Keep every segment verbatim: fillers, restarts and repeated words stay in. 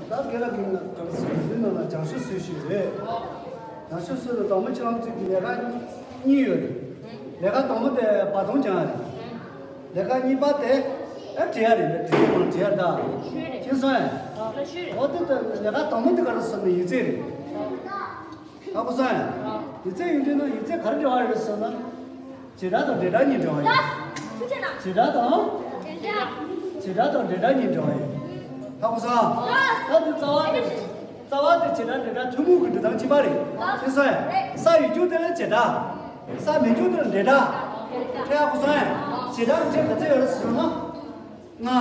ད་དགེ་ལགས་ཀྱིས་ང་ག་རེ་ཟེར་འདི་ནང་ལ་སྦྱང་ཤོག་བཟོས་ཤིག་རེད། སྦྱང་ཤོག་བཟོས་ལ་དང་པོ་ཁྱེད་རང་ཚོས་ཀྱི་ལས་ཀ་གཉིས་ཡོད་རེད། ལས་ཀ་དང་པོ་དེ་བར་སྟོང་སྦྱང་ཡ་རེད། ལས་ཀ་གཉིས་པ་དེ་ཨ་བྲིས་ཡ་རེད། བྲིས་ཡ་མང་བྲིས་ཡ་ད། ཤེས་སོང་ཡ། འོ་དེ་ད་ལས་ཀ་དང་པོ་དེ་ག་རེ་ཟེར་ན་ཡིག་ཚད་རེད། ཧ་གོ་སོང་ཡ། ཡིག་ཚད་ཡིན་དུས་ན་ཡིག་ཚད་ག་རེ་འབྲེལ་བ་ཡོད་རེད་ཟེར་ན། བྱེད་སྒྲ་དང་འབྲེལ་སྒྲ་གཉིས་འབྲེལ་བ་ཡོད། བྱེད་སྒྲ་དང་། བྱེད་སྒྲ་དང་འབྲེལ་སྒྲ་གཉིས་འབྲེལ་བ་ཡོད། ཧ་གོ་སོང་། ད་དེ་རྩ་བ་དེ། རྩ་བ་དེ་བྱེད་སྒྲ་འབྲེལ་སྒྲ་ཐུན་མོང་གི་འབྲི་སྟངས་གཅིག་པ་རེད། ཤེས་སོང་ཡ། ས་ཡོད་རྒྱུ་དེ་ལ་བྱེད་སྒྲ། ས་མེད་རྒྱུ་དེ་ལ་འབྲེལ་སྒྲ། དེ་ཧ་གོ་སོང་ཡ། བྱེད་སྒྲ་གི་ཕྲད་ག་ཚོད་ཡོད་རེད་ཟེར་ན། ལྔ།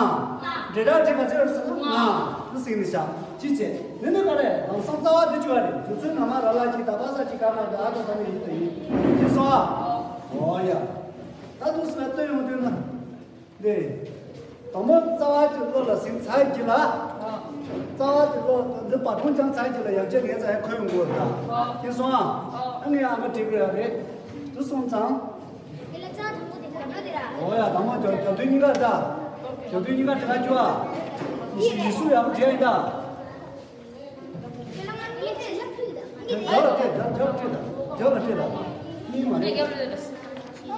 འབྲེལ་སྒྲ་གི་ཕྲད་ག་ཚོད་ཡོད་རེད་ཟེར་ན་ལྔ། འདི་ཟིན་ནས་བཞག་ཅི་བྱེད། འདི་ནི་ག་རེ་ལམ་སང་རྩ་བ་འདི་བཅུ་བ་རེད། དུས་ཚོད་ནང་མ་ར་ལ་གི་ད་པ་ས་གི་ག་མ་གི་ཨ་ད་ད་ནི་ཡིན་ད་ཡིན། ཤེས་སོང་ཨ། འོ་ཡ། ད་དུང་སུ་ལ་སྟོན་ཡོང་དུས་ན། འདི། དང་པོ་རྩ་བ་གི་བློ་ལ་ཟིན་ཚར་གྱི་ལ། རྩ་བ་གི་བློ་འདི་བར་སྟོང་སྦྱངས་ཚར་གྱི་ལ་ཡང་བསྐྱར་ངས་ཚར་ཁོ་ཡོང་དགོས་ད། ཤེས་སོང་ཨ། ཨ་ནི་ཨ་མ་དྲིས་དགོས་ཡ་རེད། དུ་སོང་ཙང་། དེ་ལ་རྩ་དང་པོ་དེ་ག་འདྲ་དེ་ར། འོ་ཡ། དང་པོ་རྒྱབ་རྒྱབ་དོན་གཉིས་ཀ་ད། རྒྱབ་དོན་གཉིས་ཀ་དེ་ག་རྒྱུ་ཨ། ཡིག་གཟུགས་ཡག་པོ་བྲིས་ཡིན་ད། རྒྱབ་ལ་བལྟས། རྒྱབ་རྒྱབ་བལྟས་ད། རྒྱབ་ལ་བལྟས་ད། གཉིས་མ་རེད། རྒྱབ་ལ་བལྟས་ད།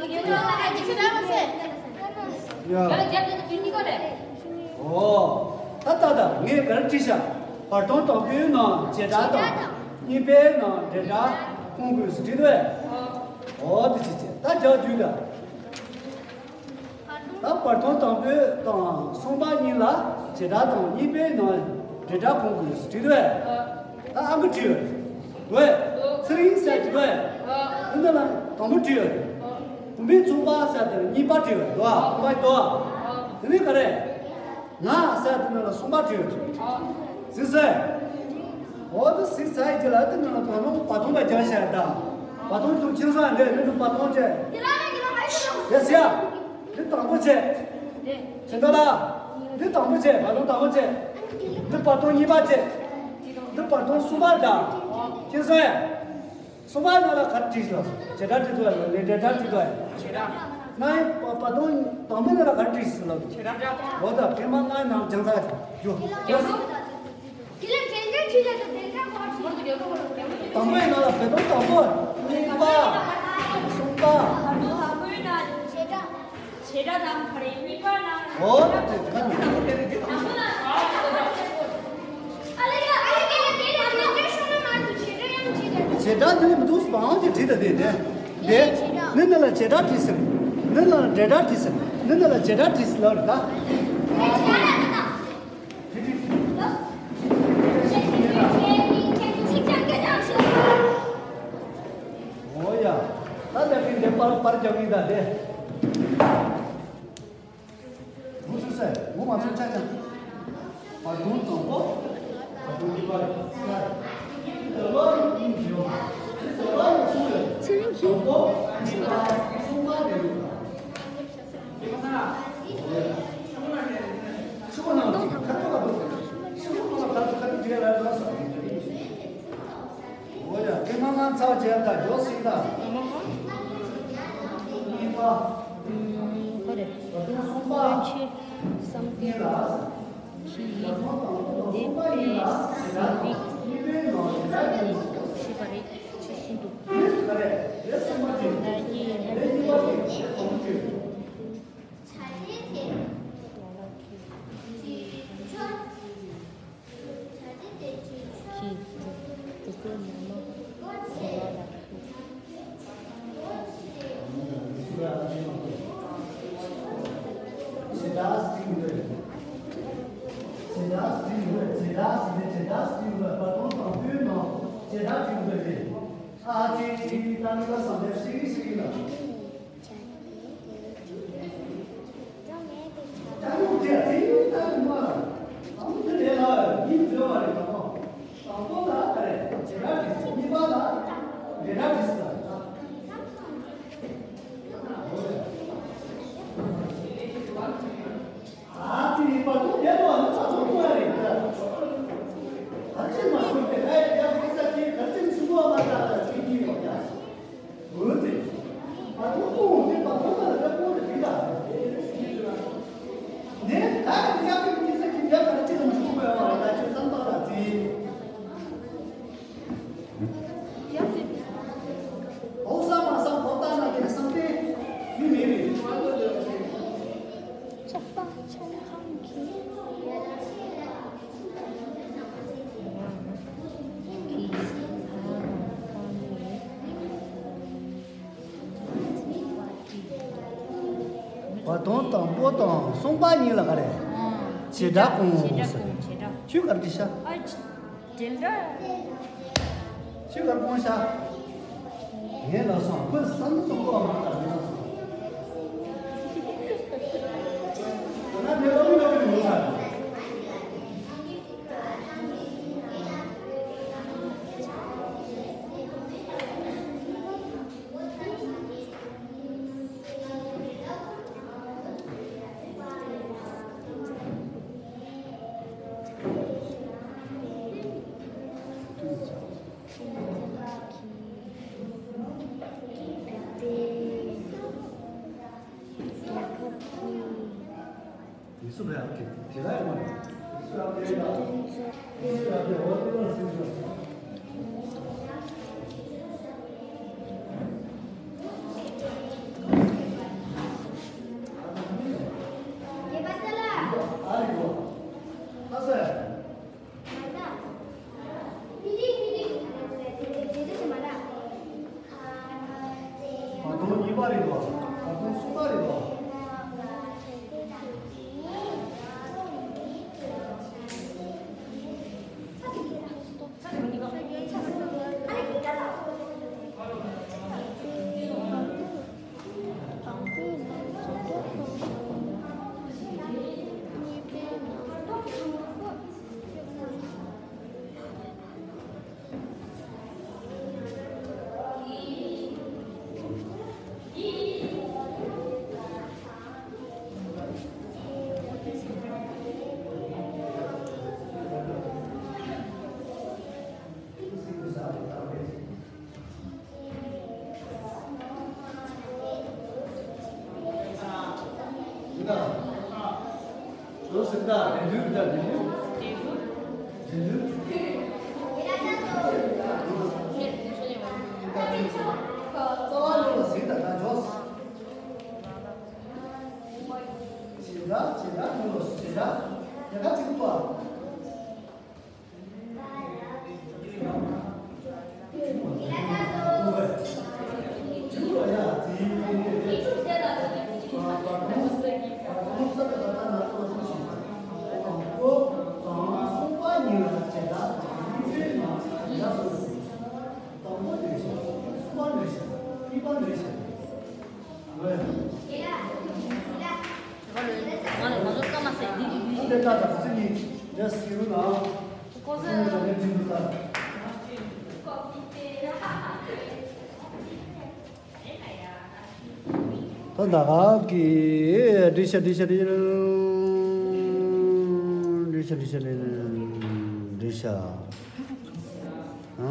རྒྱབ་ལ་བལྟས་ད། ཡ། རྒྱབ་ལ་བལྟས་ད་གཉིས་ཀ་རེད། ཨོ། ད་ད་ད་ངས་ག་རེ་བྲིས་ཤག་བར་སྟོང་དང་པོའི་ནང་བྱེད་སྒྲ་དང་། གཉིས་པའི་ནང་འབྲེལ་སྒྲ་ཁུངས་དགོས་སུ་བྲིས་འདུག་ཨེ། ཨོ་དེ་ཅི་བྱེད། ད་རྒྱག་རྒྱུ་ད། ད་བར་སྟོང་དང་པོའི་དང་གསུམ་པ་གཉིས་ལ་བྱེད་སྒྲ་དང་། གཉིས་པའི་ནང་འབྲེལ་སྒྲ་ཁུངས་དགོས་སུ་བྲིས་འདུག་ཨེ། ད་ཨ་མ་བྲིས་ཡོད་འདུག་ཨེ། ཚེ་རིང་ཟེར་གྱི་འདུག་ཨེ། འདི་ནང་ལ་དང་པོ་བྲིས་ཡོད། བུམ་པའི་མཚུངས་པ་ཟེར་དེ་གཉིས་པ་བྲིས་ཡོད་འདུག་ཨ། གསུམ་པ་འདུག་ཨ། དེ་ནས་ག་རེ། ང་ཟེར་དེ་ནང་ལ་གསུམ་པ་བྲིས་ཡོད། ཟིན་སོང་། འོ་དེ་ཟིན་ཚར་ཡི་རྗེས་ལ་དེ་ནང་ལ་བར་སྟོང་བར་སྟོང་པ་རྒྱག་བྱས་ད། བར་སྟོང་དུ་ཁྱེར་སོང་། འདི་ནི་བར་སྟོང་བྱས། དེ་ཟེར་ཡ། འདི་དང་པོ་བྱས། ཁྱེད་ལྟ་ལ། འདི་དང་པོ་བྱས། བར་སྟོང་དང་པོ་བྱས། འདི་བར་སྟོང་གཉིས་པ་བྱས། འདི་བར་སྟོང་གསུམ་པ་ད། ཁྱེར་སོང་ཡ། གསུམ་པ་ནང་ལ་ག་རེ་བྲིས་ལ། བྱེད་སྒྲ་བྲིས་འདུག་ལ་ལས་འབྲེལ་སྒྲ་བྲིས་འདུག་ལ། ང་ཡི་བར་སྟོང་དང་པོ་ནང་ལ་ག་རེ་བྲིས་ལ། བྱེད་སྒྲ། འོ་ད་ཕན་མ་ང་ནང་སྦྱང་ཚར་རྒྱུ། དང་པོའི་ནང་ལ་བར་སྟོང་དང་པོ། གཉིས་པ། གསུམ་པ། བྱེད་སྒྲ་དང་ག་རེ་གཉིས་པ་ན། འོ་དེ་ག་ནི། བྱེད་སྒྲ་འདི་ནི་མི་འདུག་སྤང་གི་བྲིས་ད་དེ་དེ། དེ་ནི་འདི་ལ་བྱེད་སྒྲ་བྲིས་ཟེར། འདི་ལ་འབྲེལ་སྒྲ་བྲིས་ཟེར། འདི་འདི་ལ་བྱེད་སྒྲ་བྲིས་ཟེར་ལ་རེད་ད། འོ་ཡ། ད་ལྟ་གི་འདི་པར་པར་རྒྱག་གི་ད་དེ། མུ་ཚུགས་སེ། མུ་མ་ཚུགས་ཆ་ཆ། བར་སྟོང་དང་པོ། བར་སྟོང་གཉིས་པ་རེད། ཚེ་རིང་གིས། དང་པོ། གཉིས་པ། གསུམ་པ་རེད། ཆུ་བོ་ནང་གི་ཁ་ཐུག་ལ་འདུག་ཆུ་བོ་ནང་ལ་ཁ་ཐུག་ཁ་ཐུག་བྱས་ལ་ལ་སོང་། འོ་ཡ། ཀེ་མ་ང་ཚ་བ་བྱས་ད་འཇོག་སྲིད་ད། གཉིས་པ། ཁོ་རེ། བར་སྟོང་གསུམ་པ། བསམ་གཏན་གྱི་ཡིག་དེ་པའི་ཟིན་པའི་ཞེས་པ་རེད། ཅི་ཤེས་འདུག་ད་ཀྱི་ཧ་ལས་ཀྱི་ལ་ལ་ཁྱི། ཁྱི། དེ་ཚོའི་ནང་ན་ཟེར་བ་ལ། དང་དང་པོ་དང་གསུམ་པ་གཉིས་ལ་ག་རེ། ཨང་། བྱེད་སྒྲ་སྐོང་། བྱེད་སྒྲ་ཟེར། སྐོང་། བྱེད་སྒྲ། ཁྱོད་ག་རེ་བྲིས་ཤག་ཨ་ཅི། དེ་འདྲ། ཁྱོད་ག་རེ་སྐོང་ཤག་ངས་ལབ་སོང་། ཁོས་བསམ་བློ་གཏོང་གོ་མ་ལབ་ཡོང་སོང་། ང་ནས་ཨུ་ལབ་ཡོང་ས། བར་སྟོང་གཉིས་པ་རེད་པ། བར་སྟོང་གསུམ་པ་རེད་པ། ད་ད་ག་གི་འགྲིག་ཤག་འགྲིག་ཤག་འགྲིག་ཤག་འགྲིག་ཤག་འགྲིག་ཤག་འགྲིག་ཤག་ཨང་།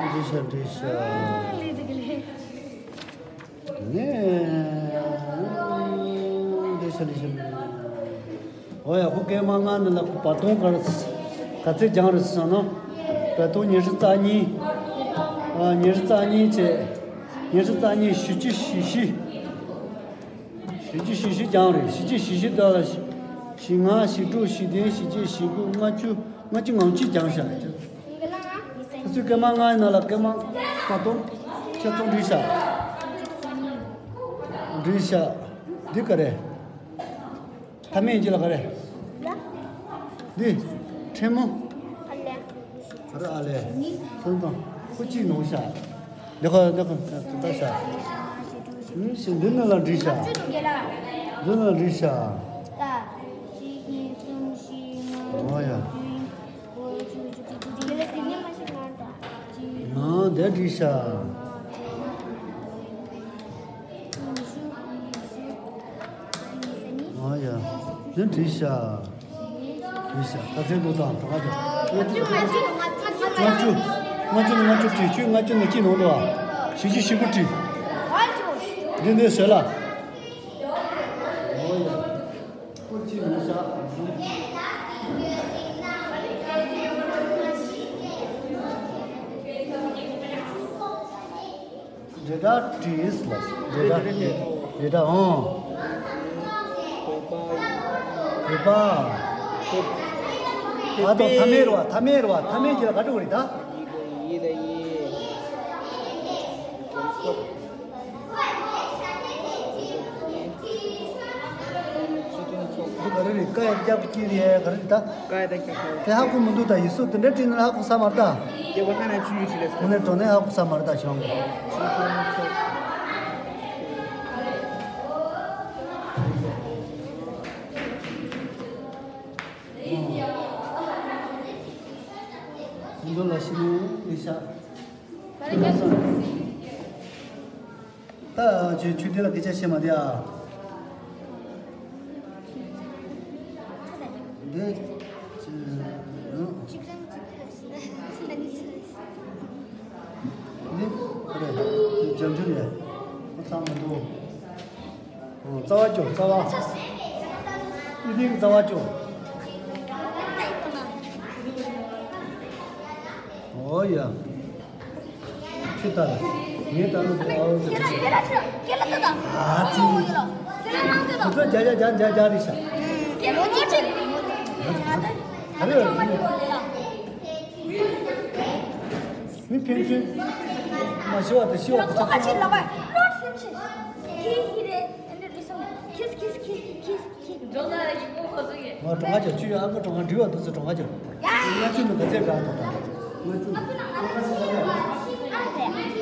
འགྲིག་ཤག་འགྲིག་ཤག་ནས་འགྲིག་ཤག་འགྲིག་ཤག་འོ་ཡ། ཁོ་སྐར་མ་ལྔ་ནང་ལ་ཁོ་བར་སྟོང་ག་རེ་ག་ཚད་སྦྱངས་རེད་ཟེར་ན། བར་སྟོང་ཉི་ཤུ་རྩ་གཉིས། ཨ། ཉི་ཤུ་རྩ་གཉིས་བྱས། ཉི་ཤུ་རྩ་གཉིས་བཞི་བཅུ་ཞེ་བཞི། བཞི་བཅུ་ཞེ་བཞི་སྦྱངས་རེད། བཞི་བཅུ་ཞེ་བཞི་དག་ལ་བཞི་ལྔ་བཞི་དྲུག་བཞི་བདུན་བཞི་བརྒྱད་བཞི་དགུ་ལྔ་བཅུ་ལྔ་བཅུ་ང་གཅིག་སྦྱངས་ཤག་ཁོ་ཚོས་སྐར་མ་ལྔའི་ནང་ལ་སྐར་མ་བར་སྟོང་ཁྱེད་ཚོ་འགྲིག་ཤག་འགྲིག་ཤག་འདི་ག་རེ། མཐའ་མེད་ཀྱི་ལ་ག་རེ། འདི། ཕྲེང་མོ། ག་རེ་ཨ་ལས། སོང་དང་། ཁོ་གཅིག་ནོར་ཤག་འདི་ཁ་འདི་ཁ་ད་ཤག་ཨུམ། ཤི་འདི་ནང་ལ་འགྲིག་ཤག་འདི་ནང་འགྲིག་ཤག་འོ་ཡ། ཨ། འདི་འགྲིག་ཤག་འོ་ཡ། འདི་འགྲིག་ཤག་འགྲིག་ཤག་ད་ཚན་དུ་དང་ད་ག་ཅོ། ལྔ་བཅུ། ལྔ་བཅུ་ནི་ལྔ་བཅུ་བྲིས། ཁྱོད་ལྔ་བཅུ་ནི་གཅིག་ནོར་འདུག་ཨ། བཞི་བཅུ་ཞེ་དགུ་བྲིས། འདི་འདི་བཟོས་ལ། འོ་ཡ། ཁོ་གཅིག་ནོར་ཤག་འབྲེལ་སྒྲ་བྲིས་ལ། འབྲེལ་སྒྲ། འབྲེལ་སྒྲ་ཨང་། བོད་པ། ཨ་དང་མཐའ་མེད་རེད་པ། མཐའ་མེད་རེད་པ། མཐའ་མེད་ཀྱི་ལ་ག་འགྲོ་གི་རེད་ད། ཡི་ལ་ཡི། རེད། ཀ་ཡ་རྒྱབ་ཀྱི་རེད། ག་རེ་ད། ཀ་ཡ་ད་རྒྱབ་ཀྱི། དེ་ཧ་གོ་མི་འདུག་ད་ཡིག་གཟུགས་དེ་འདྲ་བྲིས་ན་ཧ་གོ་ས་མ་རེད་ད། དེ་བ་ཧ་ན་ཆུ་ཡུ་ཆི་ལེ་སོ། དེ་ནས་འགྲོ་ནས་ཧ་གོ་ས་མ་རེད་ད་བྱུང་། འདི་ལ་ཤི་ནས་ལི་ཤ། ད་ཁྱོད་ཆུ་དེ་ལ་སྐད་ཆ་བཤད་མ་དེ་ཨ། འདི་ཅི་ཨང་། འདི་ཨ་རེ་ཇམ་ཇུ་རེད། ཁོ་ཚང་མ་འདུག་ཨོ་རྩ་བ་སྐྱོ་རྩ་བ། ཨི་ཐིག་རྩ་བ་སྐྱོ། ཨོ་ཡ། ཆུ་ལྟར། ངས་ལྟ་ལུགས་དེ་ཨའོ་ཟེར་གྱི་ཞིག་ཨ་ཙི། ཁོ་ཚོ་རྒྱ་རྒྱ་རྒྱ་རྒྱ་རྒྱ་རེད་ཤག་ཨ་རེ། མི་ཕན་ཚུན་མ་ཤི་བ་དང་ཤི་བ་དང་ཆ་ཚང་ང་གྲོང་ཁ་ཅག་ཆུ་ཡོད་ཨ་ཁུ་གྲོང་ཁ་ཅག་ང་ཆུ་མི་ག་ཚད་ག་ཐོག་ད་ང་ཆུ་མི་ག་ཚད་ག་ཐོག་ང་ཆུ།